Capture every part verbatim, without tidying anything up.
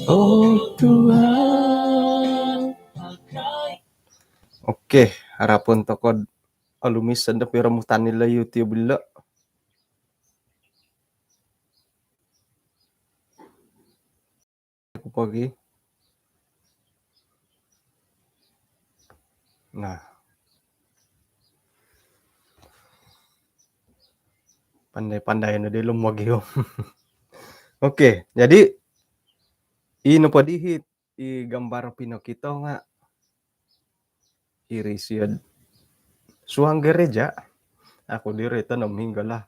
Oh Tuhan, pakai. Okey, harapon tokou olumis do piromutan ilo YouTube ilo. Aku pagi. Nah. Pandai-pandai no di lum wagi. Okey, jadi ino po di hiti gambar pinokito nga iri sio suang gereja. Aku diri tonom hinggo lah.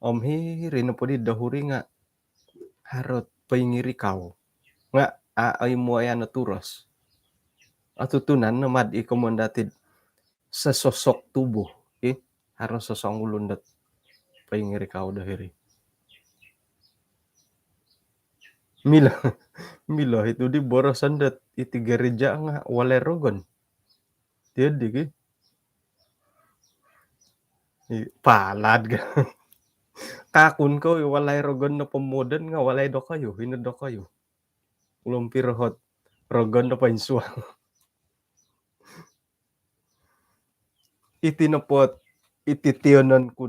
Om hiri nopo di dohuri nga harot poingirikau. Nga a, ai muayan no turos. Atutunan no mad i komon datid sesosok tubuh. Ih, harus sosongulun dot poingirikau dohiri. Milo, milo itu di boroson dot iti gereja nga walai rogon. Tiadi ki. I, palad ka. Kakun ko i walai rogon no pomoden nga walai dokoyu, hino dokoyu. Ulun pirohot rogon no poinsuang. Iti nopot, iti tionon ku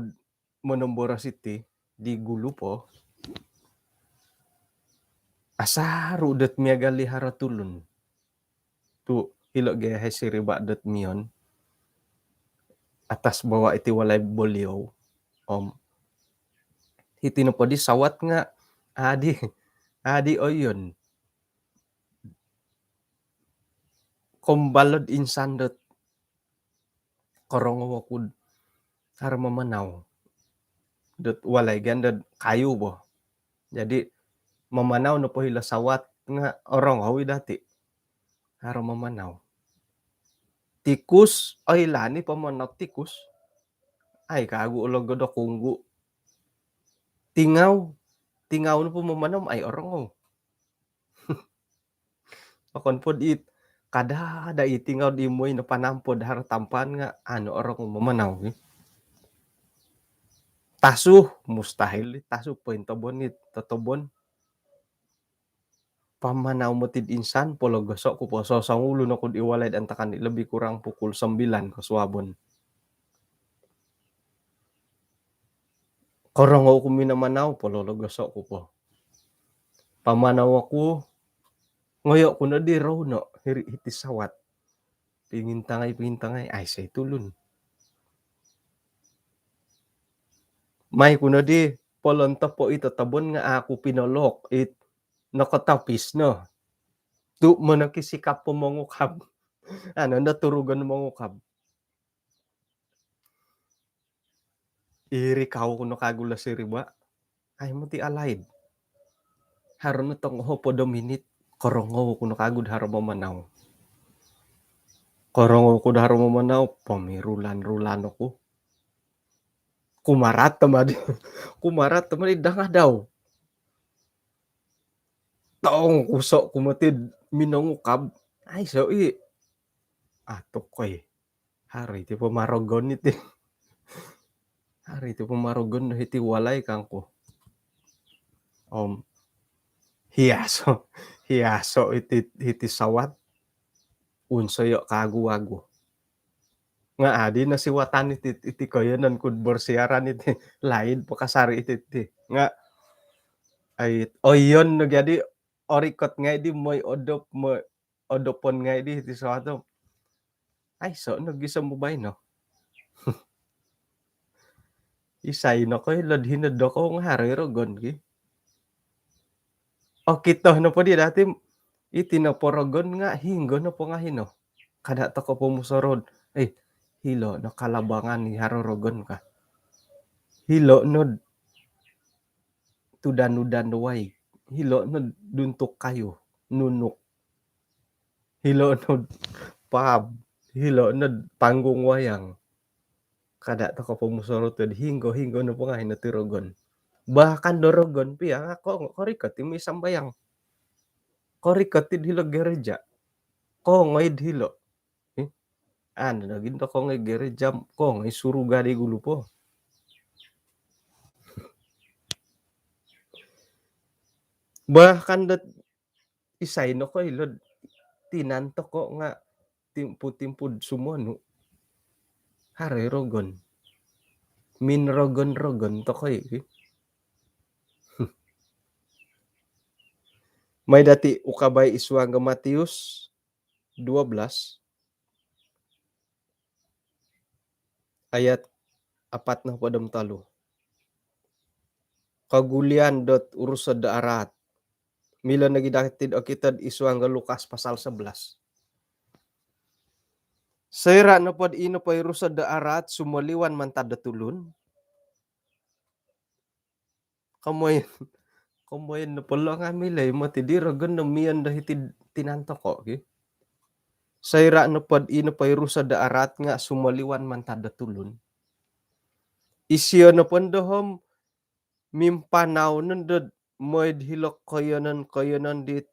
monomboros iti di gulu po. Asaru dot miagal i haro tulun. Tu hilo gia hai siriba dot mion atas bawa iti walai boliou. Om hiti nopo di sawat nga adi, adi oyon. Kombalod insan dot korongou oku haro mamanau. Dot walai gan dot kayu bo. Jadi mamanau nopo hilo sawat nga orongou i dati. Haro mamanau. Tikus, oilaan i pamanau tikus. Ai kagu ologo do kunggu. Tingau, tingau nopo mamanau ai orongou. Okon pod it, kada ada i tingau di moi no panampod haro tampan nga anu orongou mamanau. Tasu, mustahil i tasu pointobon it, totobon. Pamanau motid insan, pologoso ku po, sosongulun oku di walai antakan di lebih kurang pukul sembilan kosuabon. Korongou ku minamanau, polologoso ku po. Pamanau oku, ngoyo ku no di rouno hiri hiti sawat. Pingintangai, pingintangai, ai sai tulun. Mai ku no di polontopo it totobon nga aku pinolok it nokotopis no. Tu monoki sikap po mongukab. Anu no turugon mongukab. Irikau ku no kagu lo siriba. Ai moti alaid. Haro no tongoho po do minit. Korongou ku no kagu do haro mamanau. Korongou ku do haro mamanau. Pomirulan-rulan oku. Kumarat tomod. Kumarat tomod i dangadau. Tong kuso ku moti minongukab. Ai so i. Atuk koi. Haro iti po marogon iti. Haro iti po marogon do hiti walai kangku. Om hiaso. Hiaso iti, iti sawat. Unsoyo kagu-agu. Nga adi no siwatan iti, iti koyonon kud bersiaran iti. Laid po kasari iti, iti. Nga ai oyon no jadi orikot ngai di moi odop, moi odopon ngai di iti sawat tu. Ai so no gisom baino. Isai no koi lod hino doko nga haro i rogon ki. Okito nopo di dati iti nopo rogon nga hinggo nopo nga hino. Kada toko pomusorou. Eh, hilo no kalabangan i haro rogon ka. Hilo no tudan-udan do waig. Hilo no duntuk kayu, nunuk. Hilo no pub, hilo no panggung wayang. Kada toko pomusorou tu hinggo-hinggo nopo nga hino ti rogon. Bahkan do rogon pia nga ko, korikot i moi sambayang. Korikot id hilo gereja. Kongoi id hilo. Ih, anu nogi do kongoi gereja, kongoi suruga di gulu po. Bahkan dot Isai nokoilo'd tinan toko' nga' timpu-timpu'd sumonu'. Haro i rogon. Min rogon-rogon toko' i. Mai dati' ukabai i suang ga Matius dua belas ayat apat nohopod om tolu. Kogulian dot Rusod do Araat. Milo nogi dati'd okito'd i suang ga Lukas pasal sebelas. Soira' nopod i nopo i Rusod do Araat sumoliwan mantad do tulun, komoyon, komoyon nopo lo' nga' milo i moti di rogon do miyon do hiti'd tinan toko' ki. Soira' nopod i nopo i Rusod do Araat nga' sumoliwan mantad do tulun, isio nopo ndo om mimpanau nondo moi'd hilo' koiyonon-koiyonon dit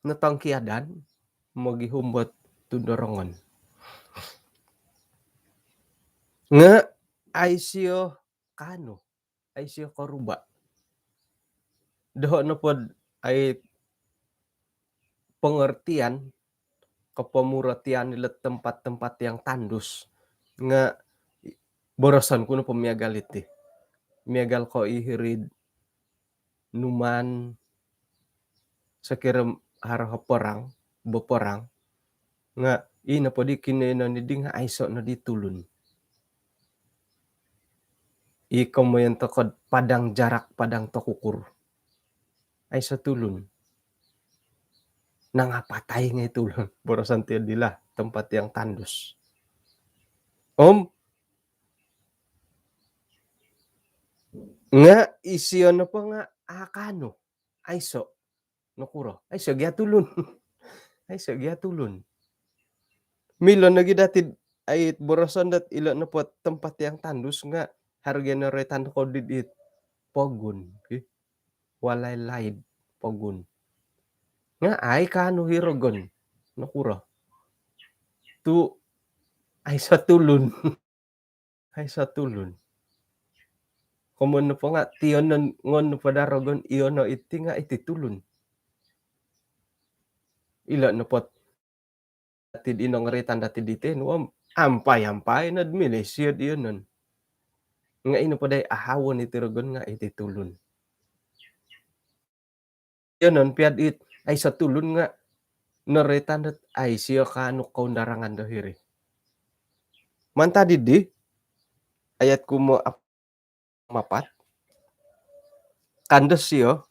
notongkiadan mogihum bot tundorongon. Nga' ai sio kaanu, ai sio koruba'. Doho' nopod ai pengertian, kepemuratian ilo' tempat-tempat yang tandus. Nga' boroson ku nopo miagal iti. Miagal ko' i hiri'd Numan, sokiro haro perang, beperang. Nga' i nopo di kinoiyonon di nga' aiso' nodi tulun. I komoyon toko'd padang jarak, padang tokukur. Aiso' tulun. Nangapatai ngai' tulun. Boroson ti di lah, tempat yang tandus. Om nga' isio nopo nga' a' kaanu. Aiso'. Nokuro? Aiso' gia tulun. Aiso' gia tulun. Milo nogi dati'd ai boroson dot ilo' nopo tempat yang tandus nga' haro gia noroitan ko di dit pogun ki. Walai laid pogun. Nga' ai kaanu i rogon. Nokuro? Tu' aiso' tulun. Aiso' tulun. Komoyon nopo nga' tiyonon ngon nopo da rogon, iyono' iti nga' iti tulun. Ilo' nopo dati'd ino noroitan dati diti nu om ampai-ampai nod milo i sio'd iyonon. Nga' ino po dai ahawon iti rogon nga' iti tulun. Iyonon pia'd it aiso' tulun nga' noroitan dot ai sio kaanu koundarangan do hiri. Mantad di di ayat kumo ap- mapat. Kando sio,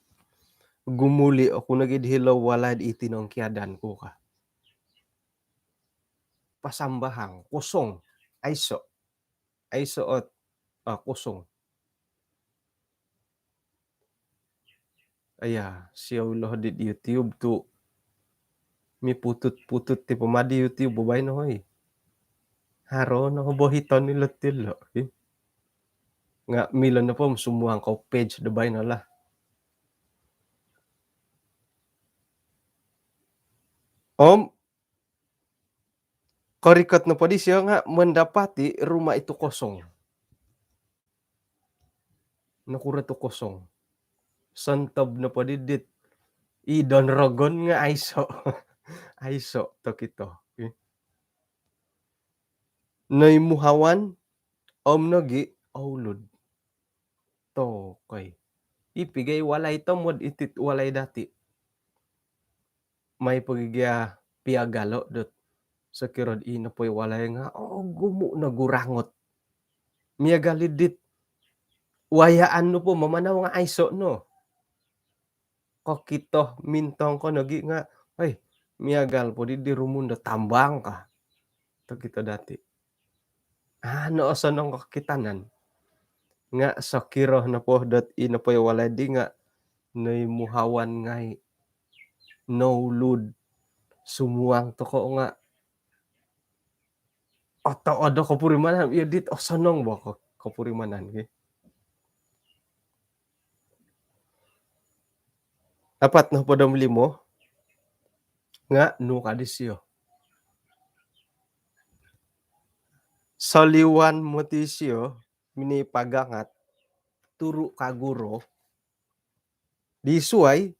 gumuli' oku nogi'd hilo walai'd i tinongkiadan ku ka. Pasambahang, kosong, aiso'. Aiso' ot, ah, kosong. Aya, sio ulo di YouTube tu' miputut-putut ti pama di YouTube bo baino hoi. Haro no bo hiton ilo' ti lo' hi. Nga' milo nopo sumuang ko page do baino lah. Om korikot nopo di sio nga' mendapati rumah itu kosong. Nokuro tu' kosong? Sontob nopo di dit i don rogon nga' aiso'. Aiso' tokito. Noimuhawan om nogi' oulud. Tokoi. I pigai walai tomod iti't walai dati'. Mai pogi gia piagalo' dot sokiro'd i nopo i walai nga' ogumu' nogu rangot. Miagal i dit wayaan nopo mamanau nga' aiso' no. Kokito mintong ko nogi' nga', oi, miagal po di di rumun do tambang ka. Tokito dati'. Ano osonong kokitanan. Nga' sokiro nopo dot i nopo i walai di nga' noimuhawan ngai', noulud, sumuang toko' nga' otood o kopurimanan, iyo dit osonong bo ko kopurimanan ki. Apat nohopod om limo nga' nu ka di sio. Soliwan moti sio minipagangat turu' kagu ro di suwai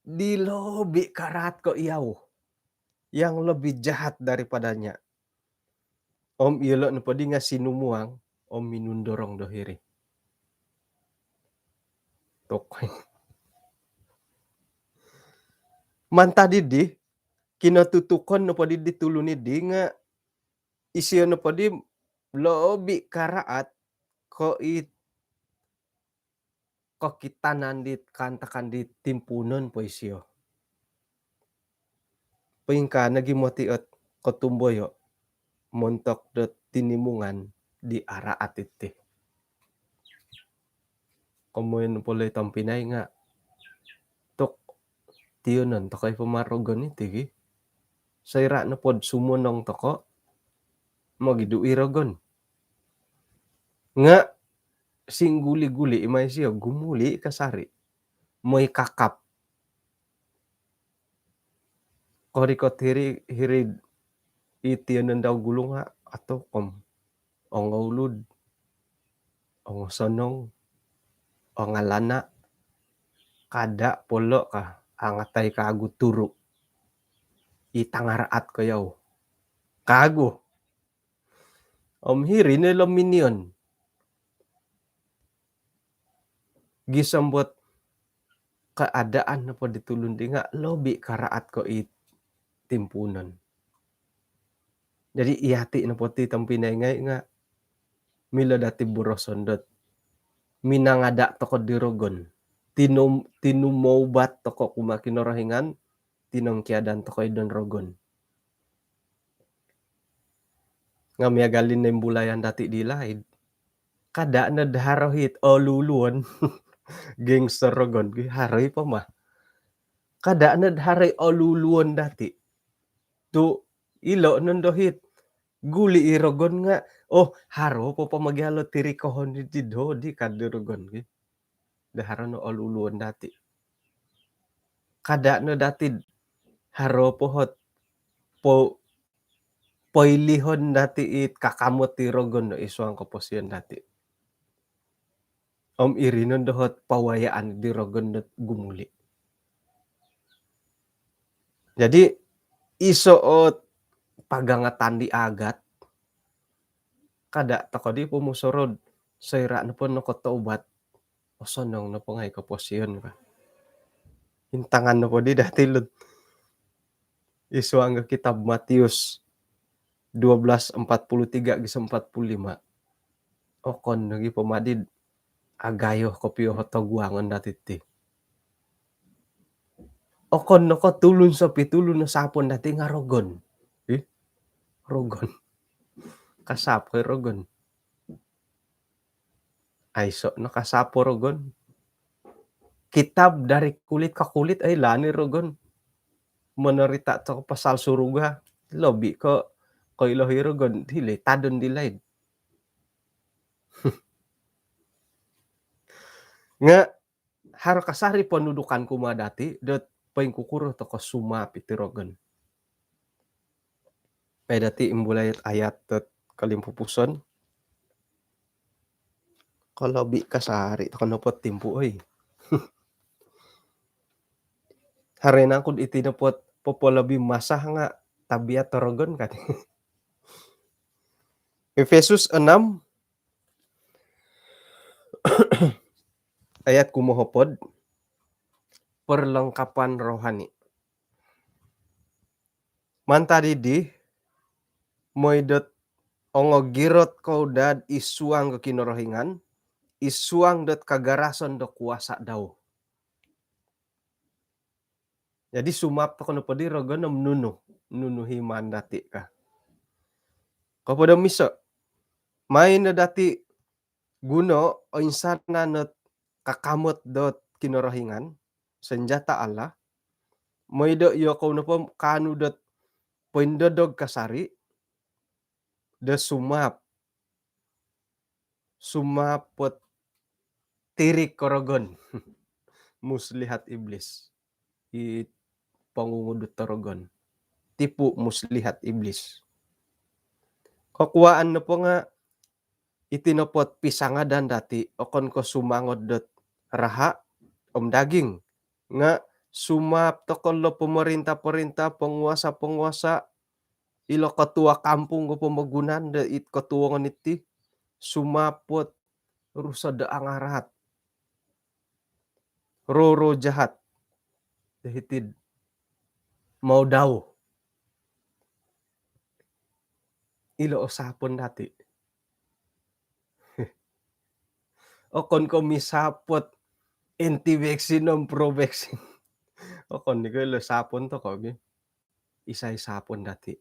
di lobi karaat ko iyau, yang lebih jahat daripadanya. Om iyolo' nopo di nga sinumuang om minundorong do hiri. Tok. Mantad di di, kinotutukon nopo di di tulun di nga isio nopo di lobi karaat ko i kokitanan di kaantakan di timpuunon po isio. Poingkaa nogi moti ot kotumboyo' montok dot tinimungan di araat iti. Komoyon po lo i tompinai nga tok tiyonon toko i po ma rogon iti gi. Soira' nopod sumonong toko, mogidu i rogon. Nga singguli-guli i mai sio, gumuli kasari. Moi kakap. Korikot hiri, hiri i tiyonon dau gulu nga atok om ongoulud, ongosonong, ongalana', kada' po lo ka, angatai kaagu turu'. I tangaraat ko yau. Kaagu. Om hiri no ilo miniyon. Gisom dot keadaan nopo di tulun di nga lobi karaat ko i timpuunon. Jadi iyati nopo ti tompinai ngai nga milo dati boroson dot minangada' toko di rogon. Tinum-, tinumoubat toko kumaa Kinorohingan, tinongkiadan toko i don rogon. Nga miagal di nimbulayan dati di laid. Kada' nod haro hit oluluon. Gangster rogon gi, haro i po ma. Kada' nod haro i oluluon dati. Tu ilo nondo hit guli i rogon nga, oh, haro po po mogialo tirikohon di do di kad di rogon gi. Do haro no oluluon dati. Kada' no dati haro po hot po-, poilihon dati it kakamot di rogon do id suang koposion dati. Om iri nondo hot pawayaan di rogon dot gumuli. Jadi iso ot pagangatan di agat, kada' toko di pomusorou, soira' nopo nokotoubat, osonong nopo ngai koposion ka. Intangan nopo di dati lut id suang kitab Matius dua belas empat puluh tiga gisom empat puluh lima. Okon nogi po ma di agayo kopio hot toguangon dati ti. Okon no ko tulun sopi, tulun no sapon dati nga rogon. Ih, rogon. Kasap ko i rogon. Aiso no kasap o rogon. Kitab dari kulit ke kulit, ai, lani rogon. Menerita toko pasal suruga, lobi ko koilo i rogon, hilo i tadon di laid. Nga haro kasari ponudukan kumaa dati dot poingkukuro toko sumaap iti rogon. Ai, dati imbulai ayat dot kolimpupuson. Kolobi kasari toko nopo timpu, oi. Haro nangku iti nopo popolobi masa nga tabiat do rogon kan. Efesus enam ayat kumohopod, perlengkapan rohani. Mantad di di, moi dot ongogirot kou daa id suang ko Kinorohingan, id suang dot kagarason do kuasa dau. Jadi sumaap toko nopo di rogon om nunu, nunu i maan dati ka. Kopod om iso, maan no dati guno oinsanan ot kakamot dot Kinorohingan, senjata Allah, moi do iyokou nopo kaanu dot poindodog kasari do sumaap, sumaap ot tirik o rogon. Muslihat iblis. I pongungudut o rogon. Tipu muslihat iblis. Kokuaan nopo nga iti nopo ot pisangadan dati okon ko sumangod dot raha om daging, nga Sumaap toko lo pemerintah-perintah, penguasa-penguasa, ilo ketua kampung ko pomogunan do it ketua ngoni ti, sumaap ot Rusod do angaraat. Roh-roh jahat do hiti'd mau dau. Ilo o sapon dati. Okon ko misaap ot anti vaksin om pro vaksin. Okon ni ko ilo sapon toko gi. Isai sapon dati.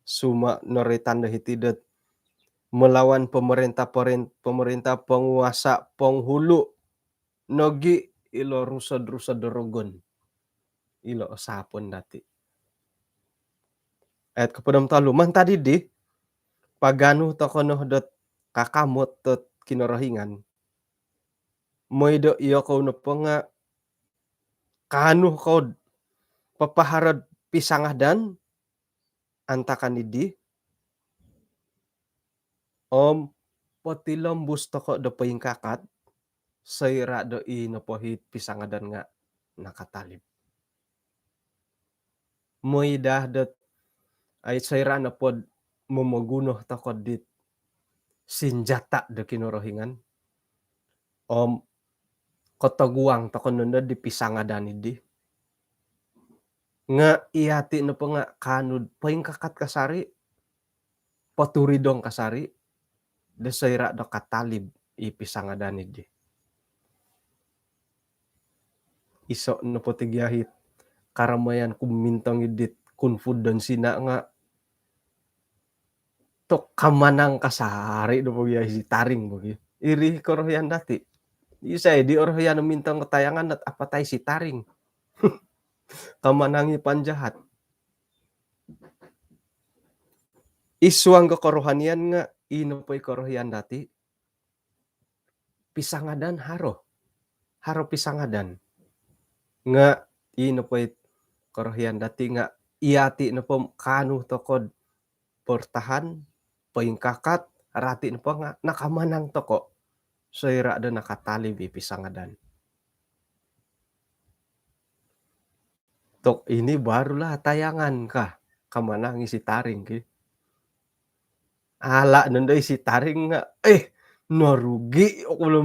Suma noroitan do hiti dot melawan pemerintah, perin-, pemerintah, penguasa, penghulu nogi ilo rusod-rusod do rogon. Ilo o sapon dati. Ayat kopod om tolu, mantad dii, paganu toko no dot kakamot dot Kinorohingan. Mooi do iyokou nopo nga kaanu kou'd papaharo'd pisangadan antakan dii, om potilombus toko do poingkakat, soira do i nopo it pisangadan nga nakatalib. Mooi daa dot, ai, soira nopo'd momoguno toko dit sinjata do Kinorohingan, om kotoguang toko nondo di pisangadan dii, nga iyati nopo nga kaanu'd poingkakat kasari, poturidong kasari, do soira do katalib i pisangadan dii. Iso nopo ti gia it karamayan ku mintong dit Kung Fu Don Sina nga tok kamanang kasari do pogi ai si taring pogi. Iri korohian dati. Isai di orohian mintong ketayangan dot apatai si taring. Kamanangi panjahat. Id suang ko korohanian nga ino po i korohian dati. Pisangadan haro. Haro pisangadan. Nga ino po i korohian dati nga iyati nopo kaanu toko'd bertahan, poingkakat, rati nopo nga nakamanang toko. Soira do nakatalib i pisangadan. Tok ini barulah tayangan ka. Kamanang i si taring ki. Ala nondo i si taring nga, eh, norugi oku lo.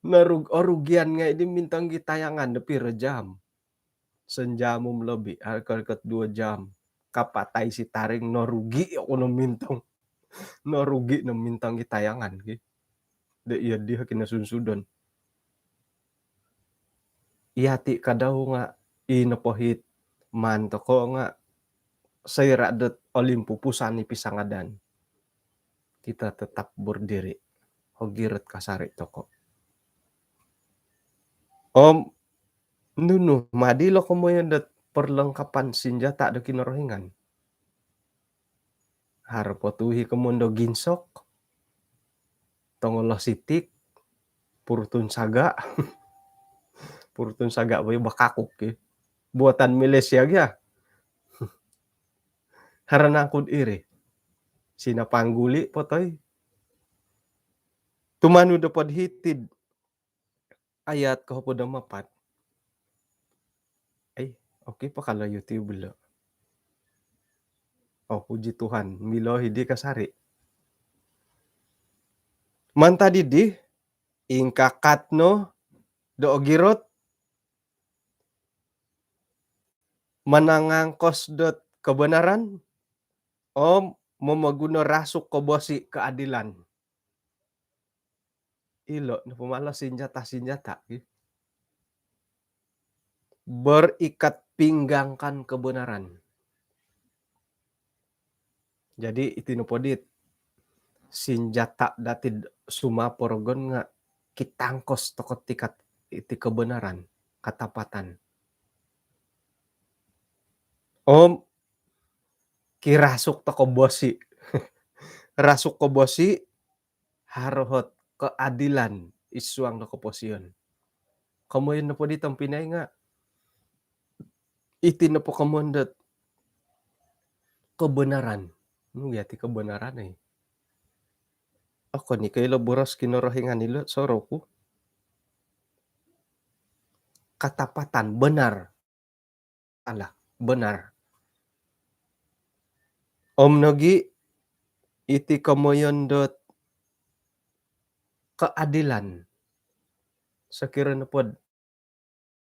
Norug-, orugian ngai di mintong i tayangan do piro jam. Senjam om lobi, arikot-rikot duo jam. Kapatai si taring, norugi oku no mintong. Norugi no mintong i tayangan ki. Do iyo dii kinosunsudon. Iyati kadau nga i nopo it maan toko nga soira dot olimpupusan i pisangadan, kita tetap berdiri. Ogirot kasari toko. Om nunu ma di lo komoyon dot perlengkapan senjata do Kinorohingan. Haro po tu i komoyon do ginsok, tongolo sitik, purutun saga. Purutun saga bo i bakakuk ki. Buatan Malaysia gia. Haro nangku'd iri. Sinapangguli po toi. Tumanud do pod hiti'd ayat kohopod om apat. Eh, okey po kalau YouTube lo. Oh, puji Tuhan, milo hidi kasari. Mantad dii, ingkakat no do ogirot, manangangkos dot kebenaran, om momoguno rasuk ko bosi keadilan. Ilo nopo ma lo senjata-senjata, ki. Berikat pinggangkan kebenaran. Jadi iti nopo dit senjata dati sumaap o rogon nga kitangkos toko tikat iti kebenaran, katapatan. Om kirasuk toko bosi. Rasuk ko bosi, haro ot keadilan id suang do koposion. Komoyon nopo di tompinai nga, iti nopo komoyon dot kebenaran. Nu gia ti kebenaran, eh. Okon i ko ilo boros Kinorohingan ilo, soroku. katapatan, benar. Allah, benar. Om nogi iti komoyon dot keadilan. Sokiro nopod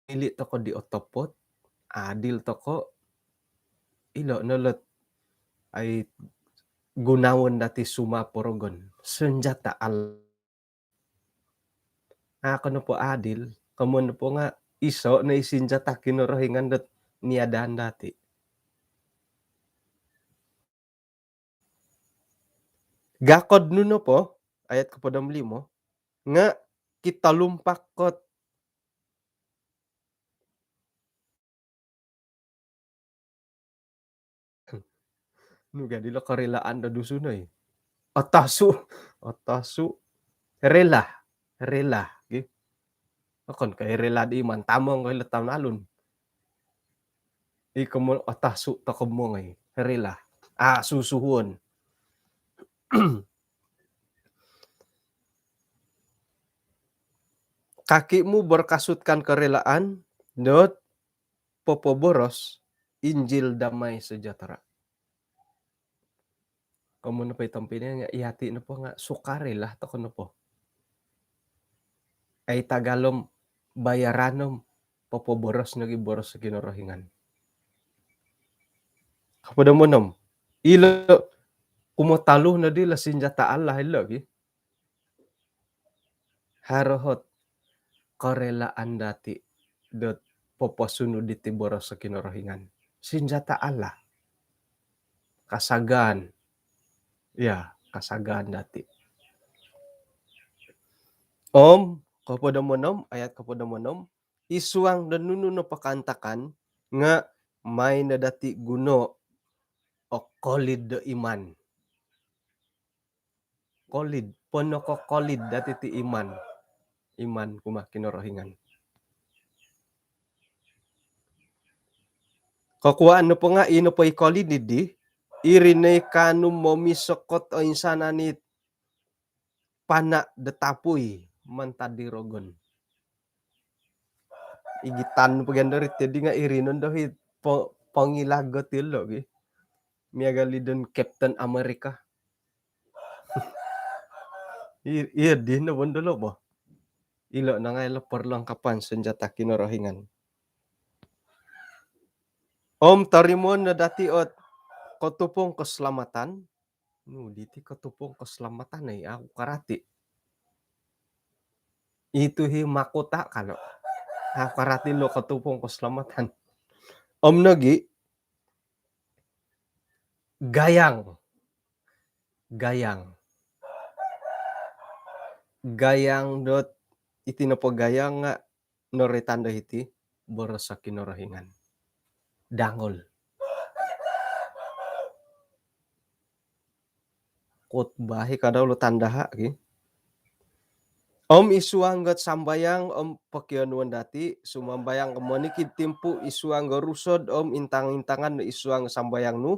ili toko di otopot, adil toko, ilo nolot ai gunawan dati suma porogon. Senjata Allah. Ako nopo adil, komoyon nopo nga iso no i senjata Kinorohingan dot niadaan dati. Gakod nu nopo, ayat kopod om limo, nga kita lumpak kot nu gadi lo kerelaan do Dusun oi. Otosu, otosu, rela, rela, gi. Okon ko rela di iman tamong ko ilo taun alun. Iko mo otosu toko mongoi, rela. Ah, susuhun. Kakimu berkasutkan kerelaan dot popoboros Injil damai sejahtera. Komoyon nopo i tompinai nga iyati nopo nga sukarela toko nopo. Ai tagal om bayaran om popoboros nogi boros Kinorohingan. Kopod om onom. Ilo kumotalu nodi lo senjata Allah ilo gi. Haro ot kerelaan dati dot poposunud diti boros Kinorohingan. Senjata Allah. Kasagaan. Ya, kasagaan dati. Om, kopod om onom, ayat kopod om onom, id suang do nunu nopo kaantakan nga maai no dati guno o kolid do iman. Kolid, ponoko kolid dati ti iman. Iman kumaa Kinorohingan. Kokuaan nopo nga i nopo i kolid dii, iri no i kaanu momisokot oinsanan it pana do tapui mantad di rogon. Igitan po gia dori ti di nga iri no ndo i po-, pongilago ti lo gi. Miagal i don Captain America. I-, iya di no bondo lo bo. Ilo no ngai lo perlengkapan senjata Kinorohingan. Om torimoon no dati ot kotopong keselamatan. Nu diti kotopong keselamatan ai, aku karati. Itu hi makuta kalo. Aku karati lo kotopong keselamatan. Om nogi gayang. Gayang. Gayang dot iti nopo gayang nga noroitan do hiti boros Kinorohingan. Dangol. Khotbah i kada ulo tandaha ki. Om id suang dot sambayang om pokionuon dati, sumambayang ko monikid timpu id suang do Rusod om intang-intangan id suang sambayang nu,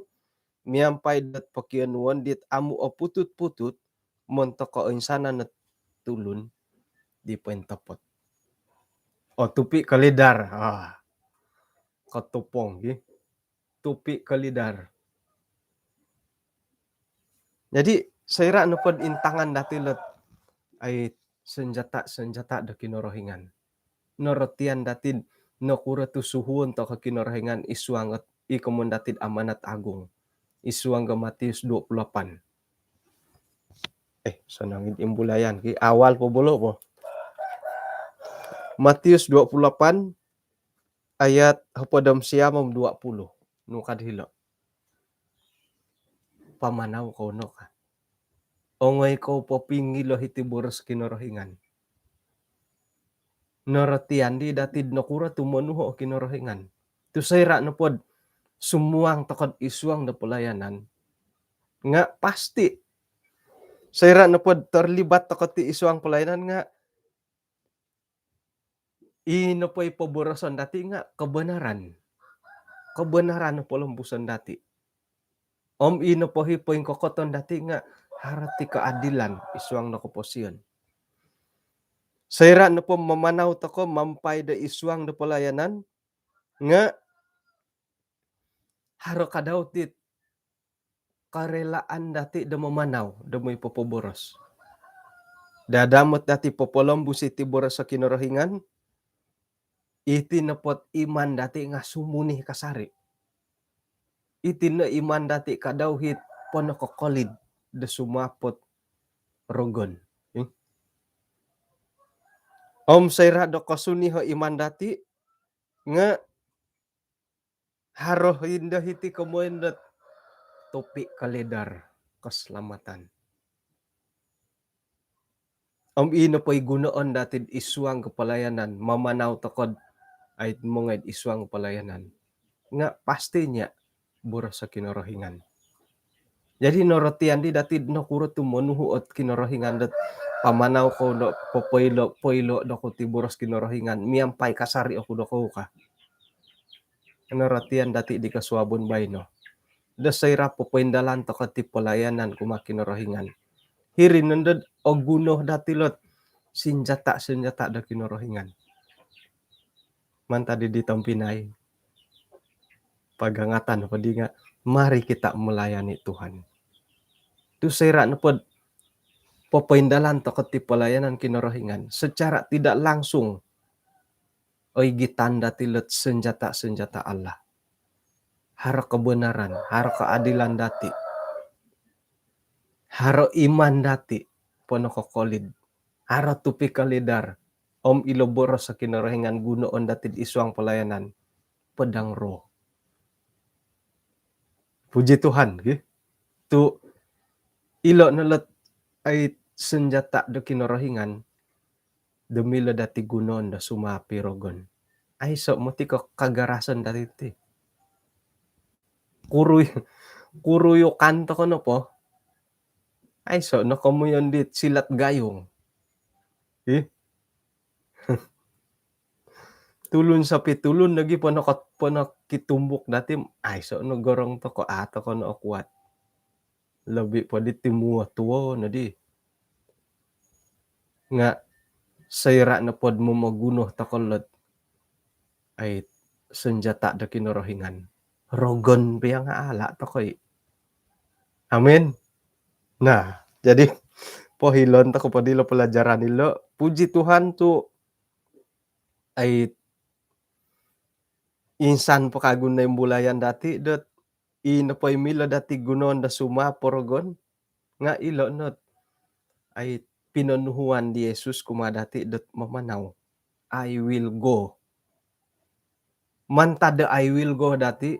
miampai dot pokionuon dit amu oputut-putut montok koinsanan o tulun di pointopot. O, tupi kolidar. Ah. Kotopong gi. Tupi kolidar. Jadi soira nopod intangan dati lot ai senjata-senjata do Kinorohingan, norotian dati nokuro tu suhuon toko Kinorohingan id suang ot i komoyon dati amanat agung. Id suang do Matius dua puluh lapan. Eh, sonong id imbulayan ki, awal po bolo po. Matius dua puluh lapan ayat hopod om siam om dua puluh. Nu ka dilo. Pamanau kou no ka. Ongoi kou popingilo hiti boros Kinorohingan. Norotian di dati nokuro tu monuho Kinorohingan. Tu soira nopod sumuang tokod id suang do pelayanan. Nga pasti. Soira nopod terlibat tokod ti id suang pelayanan nga i nopo i poboroson dati nga kebenaran. Kebenaran o polombuson dati. Om i nopo i poingkokoton dati nga haro ti keadilan id suang no koposion. Soira' nopo mamanau toko' miampai do isuang do palayanan, nga' haro kadau ti karelaan dati' do mamanau do moi popoboros. Dadamot dati' popolombus iti boros o Kinorohingan, iti nopo't iman dati' nga' sumuni kasari'. Iti no iman dati' kadau hit ponokokolid do sumapot rogon. Hmm. Om soira' do kosuni ho iman dati' nga' haro indo hiti komoyon dot topi' kaledar keselamatan. Om ino po i gunoon dati'd isuang ko palayanan, mamanau toko'd ai mongoi'd isuang ko palayanan. Nga' pastinya boros o Kinorohingan. Jadi norotian di dati'd nokuro tu monuhu' ot Kinorohingan dot pamanau kou no popoilo', poilo' dokou ti boros Kinorohingan, miampai kasari' oku dokou ka. Norotian dati' di kosuabon baino do soira' popoindalan toko' ti palayanan kumaa Kinorohingan, hiri nondo'd oguno dati' lo't sinjata'-sinjata' do Kinorohingan. Mantad di tompinai, pagangatan po di nga', mari kita melayani Tuhan. Tu soira' nopo'd popoindalan toko' ti palayanan Kinorohingan secara tidak langsung, oigitan dati' lo't sinjata'-sinjata' Allah. Haro kebenaran, haro keadilan dati', haro iman dati' ponokokolid, haro topi' kaledar, om ilo boros o Kinorohingan gunoon dati'd isuang palayanan, pedang roh. Puji Tuhan, ki. Tu ilo no lo't ai sinjata' do Kinorohingan do milo dati' gunoon do sumapot i rogon. Aiso' moti ko kagarasan dati' ti. Kuruy-, kuruyukan toko' nopo, aiso' no komoyon dit silat gayung. Ih. Tulun sopi tulun lagi ponokot-, ponokitumbuk dati', aiso' no gorong toko', a' toko' no okuat. Lobi' po di tumuo-tuo nodi. Nga' soira' nopo'd momoguno toko' lo't ai sinjata' do Kinorohingan, rogon pia nga' ala' toko' i'. Amin. Nah, jadi pohilon toko' po dilo pelajaran ilo. Puji Tuhan tu ai insan po kagu noimbulayan dati' dot i nopo i milo dati' gunoon do sumapot i rogon nga' ilo' not ai pinonuhuan di Yesus kumaa dati' dot mamanau, "I will go." Mantad do "I will go" dati'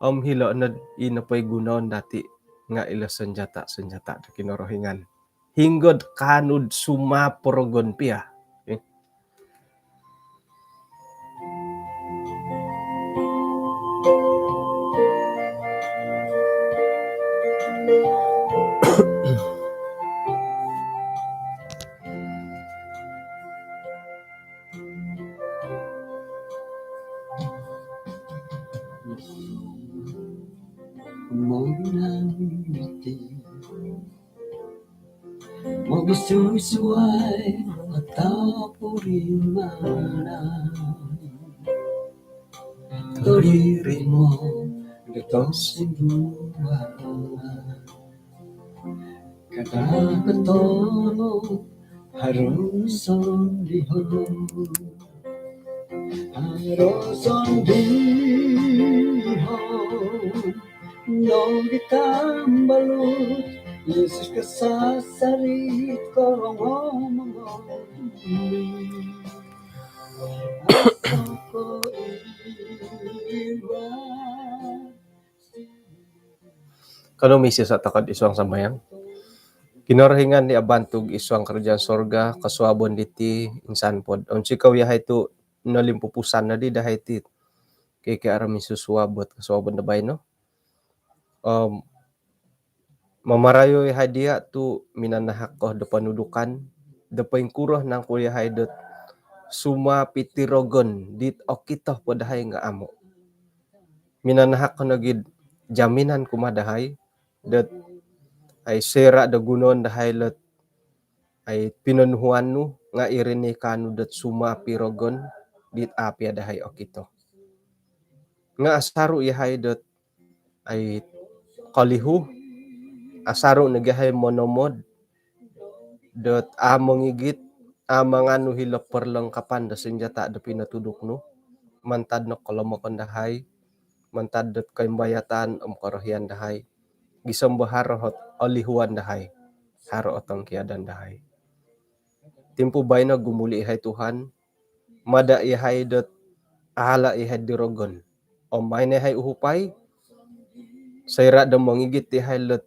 om hilo' nod i nopo i gunoon dati' nga' ilo sonjata'-sonjata' do Kinorohingan. Hinggod kaanu'd sumapot i rogon pia. Eh. Mogususuai atau purimanan, tolirimo do tosingguan. Kada' kotolu harus sondihon. Harus sondihon. Nogi tambalut Yesus kasasarit korongou mongoi. Kanou misiso' toko'd isuang sambayang. Kinorohingan di abantug isuang karajaan sorga, kosuabon diti insan pod onsikou iyahai tu' nolimpupusan nodi dahai ti KKR misusuab dot kosuabon do baino. Om mamarayo iyahai diya' tu' minanahak ko do ponudukan do poingkuro nangku iyahai dot sumapot i rogon dit okito po dahai nga' amu'. Minanahak ko nogi'd jaminan kumaa dahai dot ai soira' do gunoon dahai lot ai pinonuhuan nu nga' iri ni kaanu dot sumapi rogon dit a' piya dahai okito. Nga' asaru' iyahai dot ai kolihu, asaru' nogi iyahai monomod dot a' mongigit, a' manganu hilo' perlengkapan do senjata do pinotuduk nu, mantad no kolomokon dahai, mantad dot koimbayatan om korohian dahai, gisom bo haro ot olihuan dahai, haro ot tongkiadan dahai. Timpu baino gumuli' iyahai Tuhan, mada' iyahai dot ala' iyahai di rogon. Om mai no iyahai uhupai, soira' do mongigit iyahai lot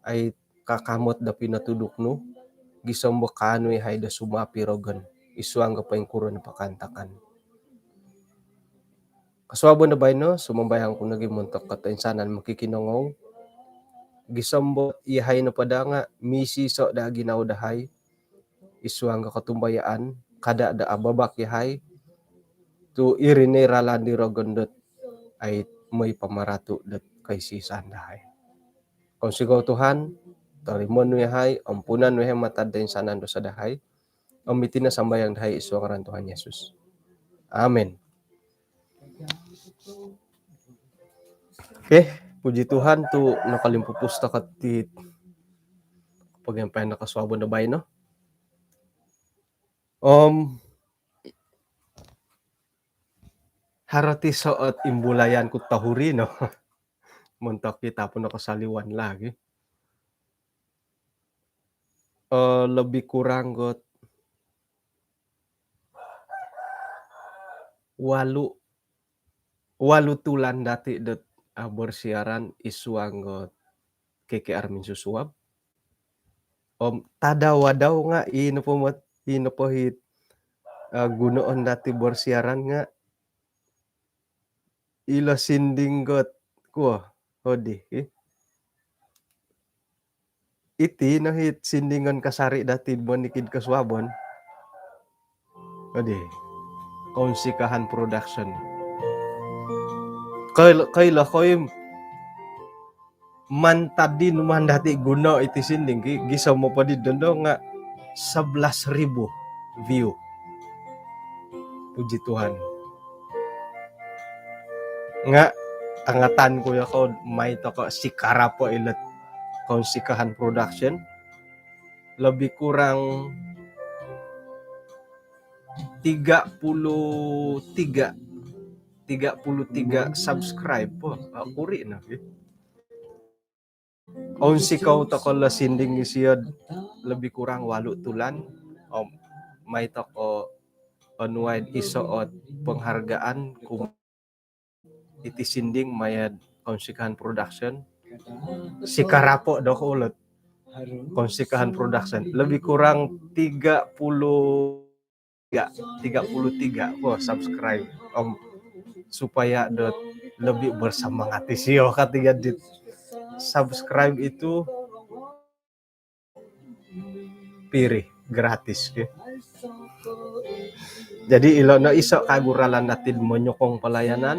ai kakamot do pinotuduk nu, gisom bo kaanu iyahai do sumapi rogon id suang do poingkuro no pakaantakan. Kosuabon do baino, sumambayang ku nogi montok kotoinsanan mokikinongou, gisom bo iyahai nopo daa nga' misiso' daa ginawo dahai id suang do kotumbayaan, kada' do ababak iyahai, tu' iri no i ralan di rogon dot ai moi pamaratu' dot koisisan dahai. Kounsikou Tuhan, torimoon nu iyahai, ampunan nu iyahai mantad toinsanan dosa dahai, om iti no sambayang dahai id suang ngaran Tuhan Yesus. Amin. Okey, puji Tuhan tu' nokolimpupus toko' ti pogiampayan do kosuabon do baino. Om haro ti soot imbulayan ku tohuri no. Montok kita pun nokosaliwan lagi. Eh, lebih kurang got walu, walu tulan dati dot, ah, bersiaran id suang got K K R Minsusuab. Om tadau-adau nga' ino po mot, ino po hit, ah, gunoon dati bersiaran nga' ilo sinding got kuo, odi, eh. Iti no hit sindingon kasari dati monikid kosuabon. Odi, Kounsikahan Production. Koilo, koilo koim mantad di numan dati guno iti sinding ki, gisom po di dondo nga' sebelas ribu view. Puji Tuhan. Nga' angatan ku yo kou mai toko' sikarapo' ilot Kounsikahan Production. Lebih kurang tiga puluh tiga, tiga puluh tiga subscribe po. Ah, kuri no, eh. Ounsikou toko' lo sinding isiyo do lebih kurang walu tulan, om mai toko' onuai iso ot penghargaan kumaa iti sinding maya do Kounsikahan Production. Sikarapo' do kou lot Kounsikahan Production. Lebih kurang tiga puluh tiga, tiga puluh tiga po subscribe. Om supaya dot lebih bersemangat isiyo katiga dit subscribe itu free, gratis, ke. Jadi ilo no iso kagu ralan dati do menyokong pelayanan,